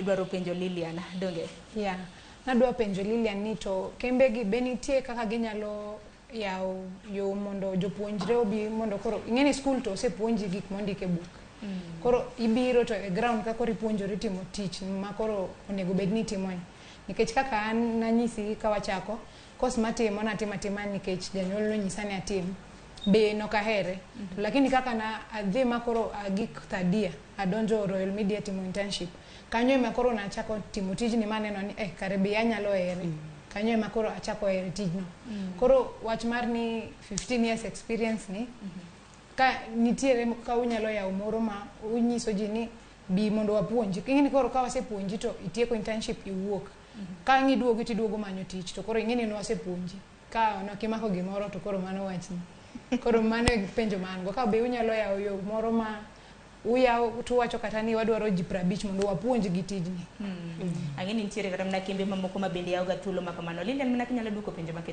Idwaro penjo Lilian, donge? Yeah. Nadwa penjo Lilian ni to kembe gi be nitie kaka ginyalo yawo yo mondo jopuonjre obi, mondo koro ing'e ni skul to osepuonji gik mondik e buk. Koro ibiro to e ground ka koro ipuonjori timo tich ma koro onego bed ni itimoni. Nikech kaka an nanyisi ka wachako, course matimo natimo atima nikech janyuol nonyisa ni atim. Be nok ahere. To lakini kaka na adhi ma koro agik third year, adonjo Royal Media timo internship. Kanyo ema koro nachako timo tijni maneno ni kare be anyalo here. Kanyo ema koro achako here tijno. Koro wach mar ni 15 years experience ni, ka nitiere ka unyalo yawo moro ma unyiso ji ni bi mondo wapuonji. Ing'e ni koro ka wasepuonji to itieko internship, iwuok. Ka ang' iduogo to iduogo manyo tich, to koro ing'e ni nwasepuonji. Ka nok imako gimoro to koro mano wachni. Koro mano e penjo ma an go. Ka be unyalo yawo yo moro ma uyawo tuwacho kata ni wadwaro ji 50 mondo wapuonj gi tijni. Ang'e ni nitiere kata mana kembe mamoko ma bende yawoga thuolo ma kamano. Lilian, mana kinyalo duoko penjo maket.